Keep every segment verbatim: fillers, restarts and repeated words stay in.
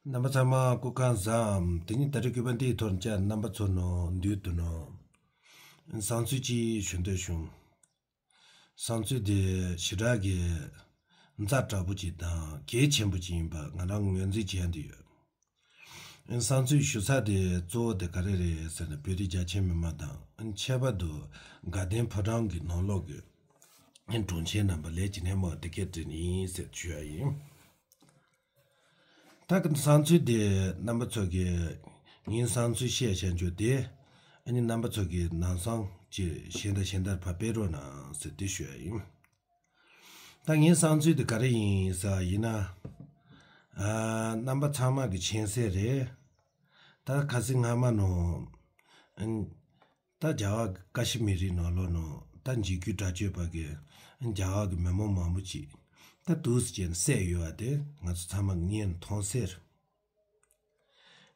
རྣམ་པ་ཚང་མ་སྐུ་ཁམས་བཟང་། དེ་ཉིད་ད་རེས་སྐུད་པ་འདིའི་ཐོག་ནས་ཀྱང་རྣམ་པ་ཚོ་ནང་མདུན་དུ་ནང་བསམ་ཚུལ་ཅིག་ཞུ་འདོད་བྱུང་། བསམ་ཚུལ་དེ་ཞེ་དྲག་གི་ཛ་དྲག་པོ་ཅིག་དང་གལ་ཆེན་པོ་ཅིག་ཡིན་པ་ང་རང་ངོས་འཛིན་བྱས་འདི་ཡོད། བསམ་ཚུལ་ཞུ་ས་དེ་གཙོ་བོ་དེ་ག་རེ་རེད་ཟེར་ན། བོད་རིགས་རྒྱ་ཆེ་མི་མང་དང་ཁྱད་པར་དུ་དགའ་ལྡན་ཕོ་བྲང་གི་ནང་ལོགས་ཀྱི་དྲུང་ཆེ་རྣམ་པ་ལས་ཀྱི་སྣེ་མོ་དེ་སྐད་དྲིས་ནི་ཡིན་ཟེར་ཞུ་ཡ་ཡིན། ད་གི་བསམ་ཚུལ་དེ་རྣམ་པ་ཚོ་གིས་ངའི་བསམ་ཚུལ་བཤད་བཤད་རྒྱུ་དེ། ཨ་ནི་རྣམ་པ་ཚོ་གིས་ནང་སང་ཅི་གཞན་དང་གཞན་དར་ཕར་སྤེལ་རོགས་གནང་ཟེར་དེ་ཞུ་ཡ་ཡིན། ད་ངའི་བསམ་ཚུལ་དེ་ག་རེ་ཡིན་ཟེར་བ་ཡིན་ན། ཨ། རྣམ་པ་ཚང་མ་གི་མཁྱེན་གསལ་རེད། ད་ཁ་སང་སྔ་མ་ནང་། ཨ། ད་རྒྱ་གར་གྱི་ཀ་ཤི་མིར་རི་ནང་ལོགས་ནང་ད་འཇིགས་སྐུལ་དྲག་སྤྱོད་པ་གི་རྒྱ་གར་གྱི་མི་མང་མང་པོ་ཅིག་ད་འདུག་སེ་བྱས་ནས་བསད་ཡོད་པ་དེ་ང་ཚོ་ཚང་མ་གིས་མཐོང་གསལ་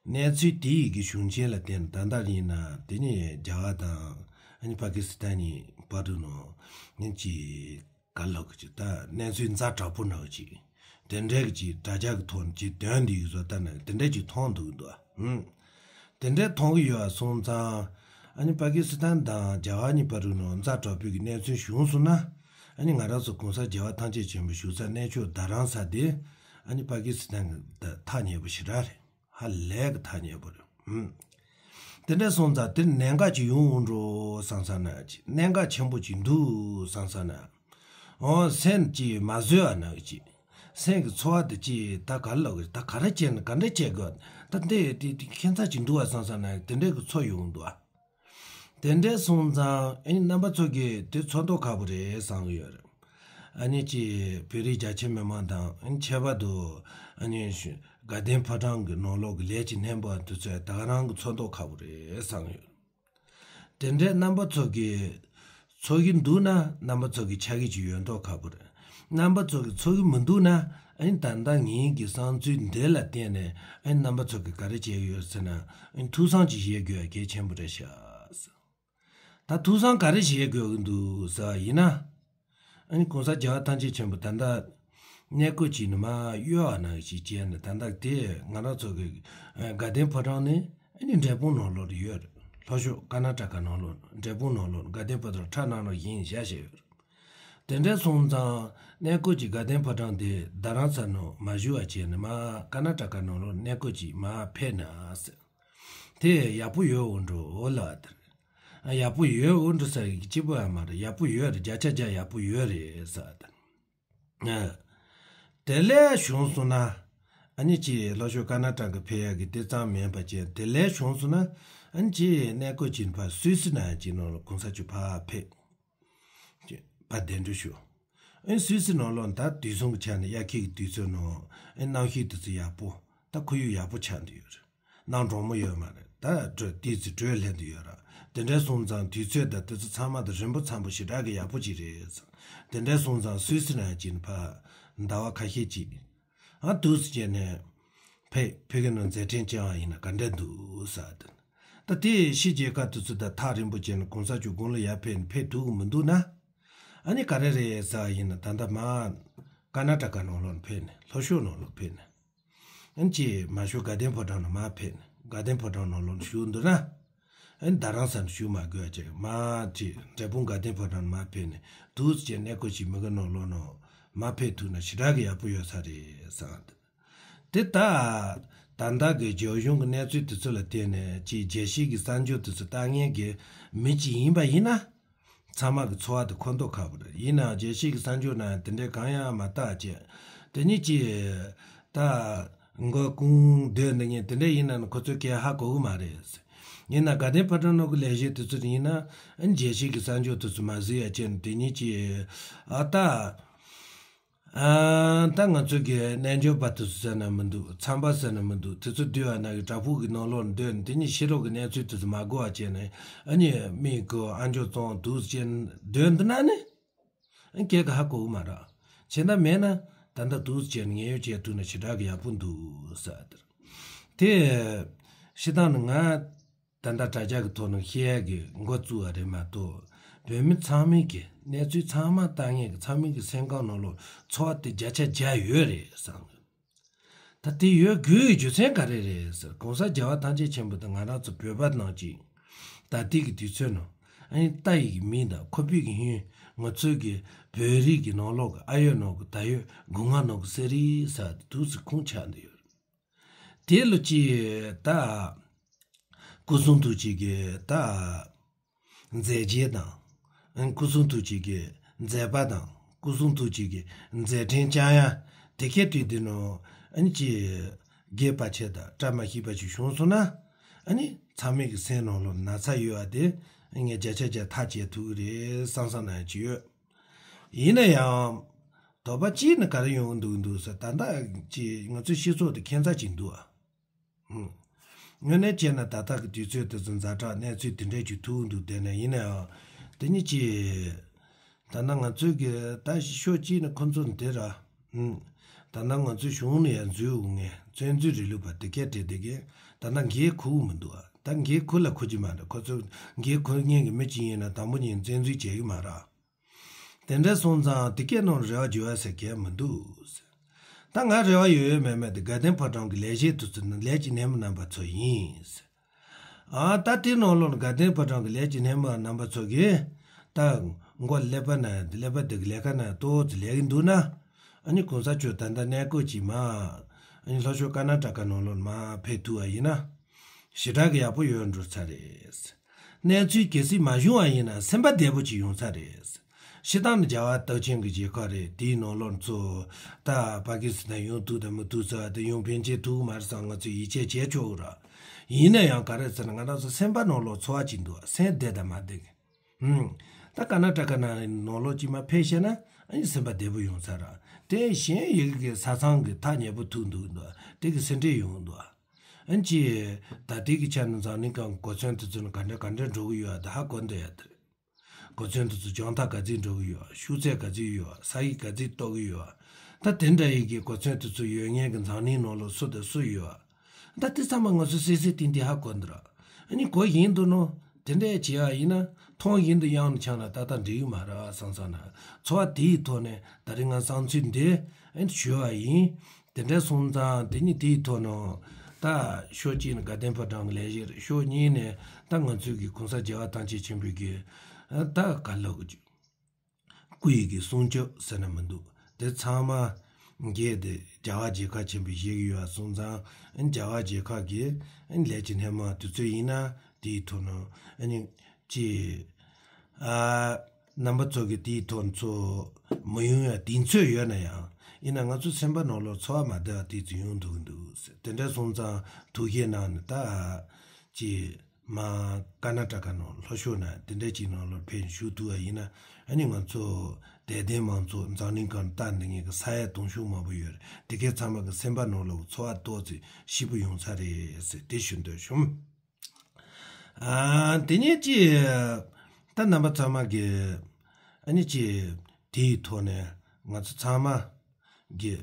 རེད། གནས་ཚུལ་དེ་ཡི་གི་བྱུང་རྐྱེན་ལ་བརྟེན་ནས་ད་ལྟ་ཡིན་ན་དེ་ནས་རྒྱ་གར་དང་ཨ་ནི་པ་ཀི་སི་ཐན་གཉིས་བར་དུ་ནང་ཉིན་གཅིག་ག་ལོག་གི་ཅིག་ད་གནས་ཚུལ་ཛ་དྲག་པོ་ནང་ཅིག་དེ་འདྲའི་གི་ཅིག་དྲ་རྒྱ་གི་ཐོག་ནས་ཅིག་དོན་འདི་ཡིག་བཟོ་ལྟ་ན་དེ་འདྲའི་ཅིག་མཐོང་འདུག་འདུག་ཨ། ཧུམ། དེ་འདྲའི་མཐོང་གི་ཡོད་པ་སོང་ཙང་ཨ་ནི་པ་ཀི་སི་ཐན་དང་རྒྱ་གར་གཉིས་བར་དུ་ནང་ཛ་དྲག་པོའི་གི་གནས་ཚུལ་བྱུང་སོང་ན། ཨ་ནི་ང་རང་ཚོ་གོང་ས་རྒྱལ་བ་ཐམས་ཅད་མཁྱེན་པ་བཞུགས་ས་གནས་མཆོག་རྡ་རམ་ས་དེ་ཨ་ནི་པ་ཀི་སི་ཐན་གི་ཐག་ཉེ་པོ་ཞེ་དྲག་རེད། ཧ་ལས་གི་ཐག་ཉེ་པོ་རེད། ཧུམ། དེ་འདྲ་སོང་ཙང་དེར་གནད་འགག་ཅིག་ཡོང་འོང་འགྲོ་བསམ་བསམ་ན་ཅིག་གནད་འགག་ཆེན་པོ་ཅིག་འདུག་བསམ་བསམ་ན། འོ་སེམས་ཅིག་མ་བཟོད་པ་ན་ཅིག་སེམས་ཀྱི་ཚོར་བ་དེ་ཅིག་ད་ག་ལ་གི་ད་ག་རེ་བྱས་ན་ག་འདྲ་བྱེད་དགོས། ད་འདི་དེ་དེ་ཁྱད་མཚར་ཅིག་འདུག་བ་བསམ་བསམ་ན་དེ་འདྲའི་གི་ཚོར་ཡོང་འདུག་ཨ། དེ་འདྲ་སོང་ཙང་ཨ་ནི་རྣམ་པ་ཚོ་གིས་དེ་ཚོར་མདོག་ཁ་པོ་རེད་བསམ་གི་ཡོད་རེད། ཨ་ནི་ཅིག་བོད་རིགས་རྒྱ་ཆེ་མི་མང་དང་ཨ་ནི་ཁྱད་པར་དུ་ཨ་ནི་དགའ་ལྡན་ཕོ་བྲང་གི་ནང་ལོགས་ཀྱི་ལས་ཀྱི་སྣེ་མོ་དེ་ཚོས་ད་ག་རང་གི་ཚོར་མདོག་ཁ་པོ་རེད་བསམ་གི་ཡོད། དེ་འདྲའི་རྣམ་པ་ཚོ་གིས་ཚོར་གྱི་འདུག་ན་རྣམ་པ་ཚོ་གི་ཆ་གི་ཅིག་ཡོད་མདོག་ཁ་པོ་རེད། རྣམ་པ་ཚོ་གི་ཚོར་གྱི་མི་འདུག་ན་ཨ་ནི་ད་ལྟ་ངའི་གི་བསམ་ཚུལ་འདི་ལ་བརྟེན་ནས་ཨ་ནི་རྣམ་པ་ཚོ་གི་ག་རེ་བྱས་ཡོད་ཟེར་ན། ཨ་ནི་ཐུགས་བསམ་ཅིག་བཞེས་དགོས་གལ་ཆེན་པོ་རེད་ཤག་ད་ཐུགས་བསམ་ག་རེ་བཞེས་དགོས་ཀྱི་འདུག་ཟེར་བ་ཡིན་ན། ཨ་ནི་གོང་ས་རྒྱལ་བ་ཐམས་ཅད་མཁྱེན་པ་ད་ལྟ་གནས་སྐབས་ཅིག་ནས་མར་གཡོལ་བ་ནང་བཞིན་བྱས་ནས་ད་ལྟ་དེ་ང་རང་ཚོ་གི་ཨ་དགའ་ལྡན་ཕོ་བྲང་ནི་ཨ་ནི་འབྲས་སྤུངས་ནང་ལོགས་ལ་ཡོད་རེད། ལྷོ་ཕྱོགས་ཀར་ནཱ་ཊ་ཀ་ནང་ལོགས་འབྲས་སྤུངས་ནང་ལོགས་དགའ་ལྡན་ཕོ་བྲང་ཁྲ་ནང་ལོགས་བཞེངས་བཞག་བཞག་ཡོད་རེད། དེ་འདྲ་སོང་ཙང་གནས་སྐབས་ཀྱི་དགའ་ལྡན་ཕོ་བྲང་དེ་རྡ་རམ་ས་ནང་མ་བཞུགས་པ་བྱས་ནས་མར་ཀར་ནཱ་ཊ་ཀ་ནང་ལོགས་གནས་སྐབས་ཀྱི་མར་ཕེབས་ན་ཟེར། དེ་ཡག་པོ་ཡོད་འོང་འགྲོ་ལབ་དེ་རེད། ཡག་པོ་ཡོད་འོང་འགྲོ་ཟེར་གྱི་གཅིག་པོ་ཡང་མ་རེད། ཡག་པོ་ཡོད་རེད། བརྒྱ་ཆ་བརྒྱ་ཡག་པོ་ཡོད་རེད་ཟེར་དེ་རེད། དེ་ལས་བྱུང་སོང་ན་ཨ་ནི་ཅིག་ལྷོ་ཕྱོགས་ཀར་ནཱ་ཊ་ཀ་ཕེབས་ཡག་གི་དེ་ཙམ་མིན་པ་བྱས། དེ་ལས་བྱུང་སོང་ན་ཨ་ནི་ཅིག་གནས་སྐབས་ཅིག་ཕར་སུད་སི་ནང་ཅིག་ནང་ལ་གོང་ས་མཆོག་ཕར་ཕེབས། ཅེས་ཕར་གདན་འདྲེན་ཞུ། ཨེ་སུད་སི་ནང་ལོགས་ད་དུས་སང་གི་ཆ་ནས་དབྱར་ཁའི་དུས་ཚོད་ནང་ཨེ་གནམ་གཤིས་དེ་ཚོ་ཡག་པོ། ད་ཁོར་ཡུག་ཡག་པོ་ཆགས་འདི་ཡོད་རེད། གནམ་གྲང་མོ་ཡོད་མ་རེད། ད་དྲོད་ཏོག་ཙམ་དྲོད་ལྷན་དུ་ཡོད་ར། དེ་འདྲ་སོང་ཙང་དུས་ཚོད་ད་དེ་ཚོ་ཚང་མ་ད་རིམ་པ་ཚང་པོ་ཞེ་དྲག་གི་ཡག་པོ་ཅིག་རེད། དེ་འདྲ་སོང་ཙང་སུད་སི་ནང་ཅིག་ཕར་ཟླ་བ་ཁ་ཤས་ཅིག་ཨ་འདུག་སེ་བྱས་ནས་ཕེབས། ཕ་གི་ནང་མཛད་འཕྲིན་བསྐྱངས་པ་ཡིན་ན་ག་འདྲ་འདུག་ཟེར་དེ། ད་དེ་ཕྱི་རྒྱལ་ཁག་དེ་ཚོ་ད་ཐག་རིང་པོ་བྱས་ནས་གོང་ས་མཆོག་དགུང་ལོ་ཡར་ཕེབས་ནས་ཕེབས་ཐུབ་ཀྱི་མི་འདུག་ན། ཨ་ནི་ག་རེ་རེད་ཟེར་བ་ཡིན་ན་ད་ལྟ་མར་ཀར་ན་ཊ་ཀ་ནང་ལོགས་ནས་ཕེབས་ནས་ལྷོ་ཕྱོགས་ནང་ལོགས་ཕེབས་ནས། ཨ་ནི་ཅིག་མར་ཤོག་དགའ་ལྡན་ཕོ་བྲང་ནང་མར་ཕེབས་ནས་དགའ་ལྡན་ཕོ་བྲང་ནང་ལོགས་ནས་བཞུགས་འདུག་ན། ཨ་ནི་རྡ་རམ་ས་ནས་བཞུགས་མ་དགོས་པ་བྱས་མར་ཅིག་འབྲས་སྤུངས་དགའ་ལྡན་ཕོ་བྲང་ནང་མར་ཕེབས་ནས་འདུག་སེ་བྱས་གནས་སྐོར་ཅིག་མི་གི་ནང་ལོགས་ནང་མར་ཕེབས་ཐུབ་ན་ཞེ་དྲག་གི་ཡག་པོ་ཡོད་ས་རེད་བསམ། དེ་ད་ད་ལྟ་གི་རྒྱ་གཞུང་གི་གནས་ཚུལ་དེ་ཚོ་ལ་བལྟས་ནས་ཅིག་རྒྱལ་སྤྱི་གི་གསར་འགྱུར་དེ་ཚོ་ལྟ་མཁན་གྱི་མི་གཅིག་ཡིན་པ་ཡིན་ན། ཚང་མ་གི་ཚོར་བ་དེ་ཁོ་ཐག་ཁ་པོ་རེད། ཡིན་ནའང་རྒྱལ་སྤྱི་གི་གསར་འགྱུར་ནང་དེ་འདྲའི་གང་ཡང་མ་བལྟ་བྱས། དེ་ཉིད་ཀྱིས་ད་མགོ་སྐོར་སྡོད་འདི་ཉིད་དེ་འདྲ་ཡིན་ན་ནི་ཁོ་ཚོས་སྐད་ཧ་གོ་གི་མ་རེད། ཡིན་ན་དགའ་ལྡན་ཕོ་བྲང་ནང་གི་ལས་གཞི་དེ་ཚོ་ཡིན་ན་རྒྱལ་སྤྱི་གི་གསར་འགྱུར་དེ་ཚོ་མ་གཟིགས་ཡ་བྱས་ནས་དེ་ཉིད་ཀྱིས་ཨ་ད། ཨ། ད་ང་ཚོ་གི་རྣལ་འབྱོར་པ་དེ་ཚོ་ཟེར་ན་མི་འདུག་ཚངས་པ་ཟེར་ན་མི་འདུག་དེ་ཚོ་སྡོད་པ་ན་གི་བྲག་ཕུག་གི་ནང་ལོགས་ནས་སྡོད་ནས་དེ་ཉིད་ཕྱི་རོལ་གི་གནས་ཚུལ་དེ་ཚོ་མ་གོ་བ་བྱས་ནས་ཨ་ནི་མི་གི་ཨ་མཆོག་བཙོང་འདུག་ཅེས་སྡོད་འདི་ན་ནི་ཨ་སྐད་ག་ཧ་གོ་གི་མ་རེད། བྱས་ན་མེད་ན་ད་ལྟ་འདུག་ཅེས་ངེས་ཡོད་བྱས་ཐུབ་ན་ཞེ་དྲག་གི་ཡག་པོ་འདུག་ཟེར་དེ་རེད། དེ་སྤྱིར་བཏང་ནི་ང་ད་ལྟ་དྲ་རྒྱ་གི་ཐོག་ནས་བཤད་ཡག་གི་འགོ་བཙུགས་པ་རེད་མ་གཏོགས། བོད་མི་ཚང་མས་ཀྱི་གནས་ཚུལ་ཚང་མ་ལྟ་མཁན་གྱི་ཚང་མའི་གི་སེམས་ཁམས་ནང་ལོགས་ཚོར་བ་དེ་བརྒྱ་ཆ་བརྒྱ་ཡོད་རེད་བསམ་གི། ད་དེ་ཡོད་དགོས་རྒྱུ་མཚན་ག་རེ་རེད་ཟེར། གོང་ས་རྒྱལ་བ་ཐམས་ཅད་མཁྱེན་པ་དང་ང་རང་ཚོ་བོད་པ་ནང་གི་ད་ལྟའི་གི་དུས་ཚོད་ནང་ཨ་ནི་རྟ་ཡི་གི་མིང་དང་ཁོ་བོད་ཀྱི་ཧིན་ང་ཚོའི་གི་བོད་རིགས་ཀྱི་ནང་ལོགས་ཀྱི་ཨ་ཡོད་ནང་གི་ད་ཡོད་སྒོ་ང་ནང་གི་གསེར་རིས་ཟེར་དེ་དུས་སུ་ཁུངས་ཆགས་འདི་ཡོད། དེ་ལོ་ཅི་ད་སྐུ་གསུང་ཐུགས་ཀྱི་གི་ད་མཛད་རྗེས་དང་། སྐུ་གསུང་ཐུགས་ཀྱི་གི་མཛད་པ་དང་སྐུ་གསུང་ཐུགས་ཀྱི་གི་མཛད་འཕྲིན་བསྐྱངས་ཡ་དེ་གས་དུས་དེ་ནོ་ཨ་ནི་ཅི་དགེ་བ་ཆེ་དང་བཀྲ་མ་ཤིས་པ་ཅིག་བྱུང་སོང་ན་ཨ་ནི་ཚང་མའི་གི་སེམས་ནང་ལོགས་ན་ཚ་ཡོད་ཨ་དེ་ངས་བརྒྱ་ཆ་བརྒྱ་ཐག་བཅད་ཐུབ་ཀྱི་རེད་བསམ་བསམ་ན་ཡང་ཅི་ཡོད། ཡིན་ན་ཡང་དོགས་པ་གཅིག་ནི་ག་རེ་ཡོང་གི་འདུག་འདུག་ཟེར་ད་ལྟ་ཅི་ང་ཚོའི་སྤྱི་ཚོགས་དེ་ཁྱད་མཚར་ཅིག་འདུག་ཨ། དངོས་གནས་བྱས་ན་ད་ལྟ་གི་དུས་ཚོད་དེ་ཚོ་ཛ་དྲག་གནས་ཚུལ་དེ་འདྲས་ཀྱི་ཐུག་འདུག་དེ་ནས་ཡིན་ནའང་དེ་ཉིད་ཀྱི་ད་ནང་ང་ཚོའི་གི་ད་ཕྱོགས་གཅིག་ནས་ཁོ་ཚོ་འདི་ར་ད་ནང་ང་ཚོའི་གཞུང་ནས་ཡང་འཛུལ་འོང་ངས་བཙན་འཛུལ་རིང་ལུགས་པ་དེ་སྐད་བྲིས་དེ་གི་ད་ནང་འགན་འཁུར་མི་འདུག་ད་འགན་འཁུར་ལ་འཁུར་གྱི་མ་རེད། ཁོ་ཚོ་འགན་འཁུར་མཁན་གི་མི་གཅིག་ཡིན་ན་དང་པོ་ཉིད་བཙན་འཛུལ་བྱེད་གི་མ་རེད། དེ་འདྲ་སོང་ཙང་དེ་སྐད་ནང་རེ་བ་བརྗོད་ཡ་ཟེར་མཁན་མི་འདུག་ཟེར། ད་ང་རེ་བ་ཡོད་ཡོད་མེད་མེད་དེ་དགའ་ལྡན་ཕོ་བྲང་གི་ལས་བྱེད་དེ་ཚོ་ནི་ལས་ཀྱི་སྣེ་མོ་རྣམ་པ་ཚོ་ཡིན་ཟེར། ཨ་ད་དེ་ནང་ལོགས་དགའ་ལྡན་ཕོ་བྲང་གི་ལས་ཀྱི་སྣེ་མོ་རྣམ་པ་ཚོ་གིས་ད་མགོ་ཀླད་པ་ན་ཀླད་པ་དེ་གི་ལས་ཀ་ན་ཏོག་ཙི་ལས་ཀྱི་འདུག་ན་ཨ་ནི་གོང་ས་མཆོག་ད་ལྟ་གནས་སྐབས་ཀྱི་མ་ཨ་ནི་ལྷོ་ཕྱོགས་ཀར་ན་ཊ་ཀ་ནང་ལོགས་མ་ཕེབས་ཐུབ་པ་ཡིན་ན། ཞེ་དྲག་གི་ཡག་པོ་ཡོད་འགྲོ་ཚར་རེད། གནས་ཚུལ་གལ་སྲིད་མ་བྱུང་བ་ཡིན་ན་སེམས་པ་བདེ་པོ་ཅིག་ཡོང་ཚར་རེད། སྤྱིར་བཏང་ནི་རྒྱལ་བ་རྟགས་ཅན་གྱི་རྒྱལ་ཁབ་རེད། དེའི་ནང་ལོགས་ཚོ་ད་པ་ཀི་སི་ཐན་ཡོང་ཐུབ་དང་མི་ཐུབ་ཟེར་བ་དེ་ཡོང་ཕན་ཆད་ཐུབ་མ་རེད་བསམ་ང་ཚོས་ཡིད་ཆེས་བྱེད་ཆོག་གི་རེད། ཡིན་ན་ཡང་ག་རེ་ཟེར་ན་ང་རང་ཚོ་སེམས་པ་ནང་ལོགས་ཚོར་བ་ཅིག་འདུག་སེམས་བདེ་དང་མ་བདེ་གི་ཧུམ། ད་ཀར་ན་ཊ་ཀ་ནང་ལོགས་ཅིག་མ་ཕེབས་ཤེ་ན་ཨ་ནི་སེམས་པ་བདེ་པོ་ཡོང་ཚར་ར། དེ་གཞན་ཡི་གེ་གི་ས་ཚང་གི་ཐག་ཉེ་པོ་ཐུག་འདུག་འདུག་དེ་གི་སེམས་ཁྲལ་ཡོང་འདུག་ཨ་ནི་ཅི། ད་ལྟའི་གི་ཆ་ནས་འཛམ་གླིང་སྒང་གོ་མཚོན་དེ་ཚོ་ནི་ག་འདྲ་ག་འདྲ་འགྲོ་གི་ཡོད་ཨ་ད་ཧ་གོ་འདོད་ཡ་དེ་རེད། གོ་མཚོན་དེ་ཚོ་རྒྱང་ཐག་ག་ཚོད་འགྲོ་གི་ཡོད་ཨ་ཤུགས་ཚད་ག་ཚོད་ཡོད་ཨ་ས་ཡིག་ག་ཚོད་གཏོགས་གི་ཡོད་ཨ། ད་དེ་འདྲ་ཡི་གི་གོ་མཚོན་དེ་ཚོ་ཡོད་མཁན་གི་འཛམ་གླིང་ནང་ལོགས་སུ་དང་སུ་ཡོད་ཨ། ད་དེ་ཚང་མ་ང་ཚོ་སེ་སེ་ཏིང་ཏིང་ཧ་གོ་འདུག་ར། ཨ་ནི་གོ་བཞིན་དུ་ནོ། དེ་འདྲས་བྱེད་ཡ་ཡིན་ན་མཐོང་བཞིན་དུ་གཡང་ནས་འཆང་ན་ཏག་ཏག་འགྲིག་གི་མ་རེད་བསམ་བསམ་ན་ཚོར་བ་དེའི་ཐོག་ནས་ད་རིང་ང་བསམ་ཚུལ་འདི་ཨ་ནི་ཞུ་བ་ཡིན། དེ་འདྲས་སོང་ཙང་དེ་ནི་དེའི་ཐོག་ནས་ད་ཕྱོགས་གཅིག་ནས་དགའ་ལྡན་ཕོ་བྲང་གི་ལས་བྱེད་རེད། ཕྱོགས་གཉིས་ནས་ད་ང་ཚོའི་གི་གོང་ས་རྒྱལ་བ་ཐམས་ཅད་མཁྱེན་པའི་གི་ད་ག་ལབ་དགོས་ཀྱི། སྐུ་ཡི་གི་སྲུང་སྐྱོབ་ཟེར་ན་མི་འདུག་དེ་ཚང་མ་འགལ་ཏེ་རྒྱལ་བ་རྒྱལ་ཁབ་ཆེན་པོས་བཞེས་ཀྱི་ཡོད་པ་སོང་ཙང་རྒྱལ་བ་རྒྱལ་ཁབ་ཀྱི་ལས་ཀྱི་སྣེ་མོ་དེ་ཚོ་ཡིན་ན་དེའི་ཐོག་ནས་ཨ་ནི་ཅི་ཨ་རྣམ་པ་ཚོ་གི་དེའི་ཐོག་ཚོ་མི་ཡོང་ཡ་གདེང་ཚོད་ཡོད་ན་ཡང་ཡིན་ན་ང་ཚོ་སེམས་པ་ནང་ལོགས་ཚོར་བ་མ་བདེ་བ་དེ་ཚོ་ཡོང་ཐུབ་ཀྱི་འདུག་དེ་འདྲ་སོང་ཙང་ཐུགས་བཞེད་གནང་ནས་ད་ཅི། མ་ཀར་ན་ཊ་ཀ་ནང་ལྷོ་ཕྱོགས་ན་དེ་འདྲ་ཅིག་ནང་ལོགས་ཕེབས་བཞུགས་ཐུབ་པ་ཡིན་ན་ཨ་ནི་ང་ཚོ་དད་ལྡན་མང་ཚོགས་འཛམ་གླིང་སྒང་ལྟ་འདི་ངེད་ཀྱི་ས་ཡ་དུང་ཕྱུར་མང་པོ་ཡོད་རེད། དེ་གའི་ཚང་མ་གི་སེམས་པ་ནང་ལོགས་ཚོར་བ་ཏོག་ཙམ་ཞིབ་པོ་ཡོང་ས་རེད་ཟེར་དེ་ཞུ་འདོད་བྱུང་། ཨ་དེ་ནས་ཅི་ད་རྣམ་པ་ཚང་མ་གི་ཨ་ནི་ཅི་དེའི་ཐོག་ནས་ང་ཚོ་ཚང་མ་གི་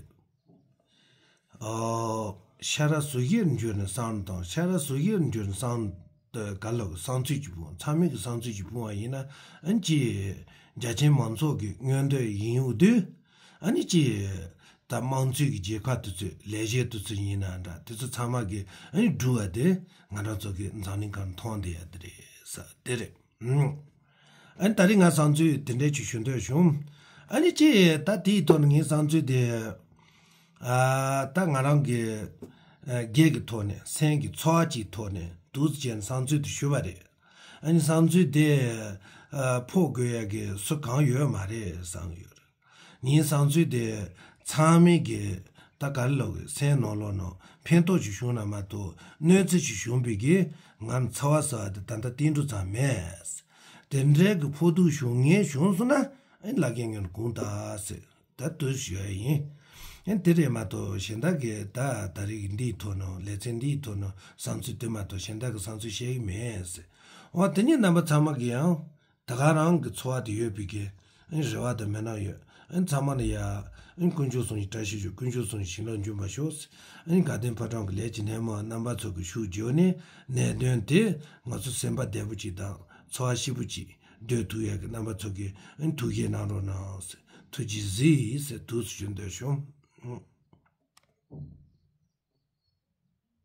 ཨོ། ཤ་ར་ཟུར་བཞིར་འགྱུར་ནས་བསམ་དང་ཤ་ར་ཟུར་བཞིར་འགྱུར་ནས་བསམ་དེ་ག་ལ་གི་བསམ་ཚུལ་གྱི་བུ་ཚང་མས་གི་བསམ་ཚུལ་གྱི་བུ་བ་ཡིན་ན་ཨན་ཅི། རྒྱ་ཆེན་མང་ཚོགས་ཀྱི་མངོན་འདོད་ཡིན་ཡོད་དུས་ཨ་ནི་ཅི། ད་དམངས་གཙོའི་གི་རྒྱལ་ཁབ་དེ་ཚོའི་ལས་བྱེད་དེ་ཚོ་ཡིན་ན་འདྲ་དེ་ཚོ་ཚང་མ་གི་ཨ་ནི་སྒྲུབ་པ་དེ་ང་རང་ཚོ་གི་འཛམ་གླིང་སྒང་མཐོང་བསྡད་ཡ་དེ་རེད་ས་དེ་རེད། ཨ་ནི་ད་རེས་ང་བསམ་ཚུལ་དེ་འདྲའི་ཅིག་ཞུ་འདོད་བྱུང་། ཨ་ནི་ཅི་ད་དེའི་ཐོག་ནས་ངའི་བསམ་ཚུལ་དེ། ཨ་ད་ང་རང་གི་ཨ་སྒེར་གྱི་ཐོག་ནས་སེམས་ཀྱི་ཚོར་བ་ཅིག་ཐོག་ནས་འདུག་ཅེས་བསམ་ཚུལ་དེ་ཞུ་བ་རེད། ཨ་ནི་བསམ་ཚུལ་དེ་ཨ་ཕོག་དགོས་ཡ་གི་སུ་གང་ཡོད་མ་རེད་བསམ་ཡོད་རེད། ངའི་བསམ་ཚུལ་དེ་ཚང་མས་ཀྱི་ད་ག་རེ་ལབ་དགོས་སེམས་ནང་ལོགས་ནང་ཕན་ཐོགས་ཅིག་བྱུང་ན་མ་གཏོགས་གནོད་འཚེ་ཅིག་བྱུང་བའི་གི་ང་ཚ་བ་ཟ་བ་དེ་ད་ལྟ་བསྟན་འགྲོ་ཙམ་མེད། དེ་འདྲའི་གི་ཕོག་ཐུག་བྱུང་ངེས་བྱུང་སོང་ན་ཨེ་ལ་རྒན་ངན་དགོངས་དག་ཟེར་ད་དུ་ཞུ་ཡ་ཡིན། ཨེ་དེ་རེད་མ་གཏོགས་གཞན་དག་གི་ད་ད་རེས་འདིའི་ཐོག་ནང་ལེ་ཚན་འདིའི་ཐོག་ནང་བསམ་ཚུལ་དེ་མ་གཏོགས་གཞན་དག་གི་བསམ་ཚུལ་བཤད་ཀྱི་མེད་ཟེར། འོ་དེ་ཉིད་རྣམ་པ་ཚང་མ་གི་ཡང་། ད་ག་རང་གི་འཚོ་བ་དེ་ཡོད་པའི་གི་རེ་བ་དང་མི་སྣང་ཡོད། ཚང་མ་ལ་ཡ་དཀོན་མཆོག་གསུམ་གྱི་བཀྲ་ཤིས་ཤོག་དཀོན་མཆོག་གསུམ་གྱི་བྱིན་རླབས་འབྱུང་བར་ཤོག་དགའ་ལྡན་ཕོ་བྲང་གི་ལས་ཀྱི་སྣེ་མོ་རྣམ་པ་ཚོ་གི་ཤུགས་བརྗོད་ནས་གནད་དོན་དེ་ང་ཚོ་སེམས་པ་བདེ་པོ་ཅིག་དང་འཚོ་བ་སྐྱིད་པོ་ཅིག་སྡོད་ཐུབ་ཡ་གི་རྣམ་པ་ཚོ་གི་ཐུགས་བཞེས་གནང་རོགས་གནང་། ཐུགས་རྗེ་གཟིགས་ཟེར་ཐུགས་སུ་ཞུ་འདོད་བྱུང་།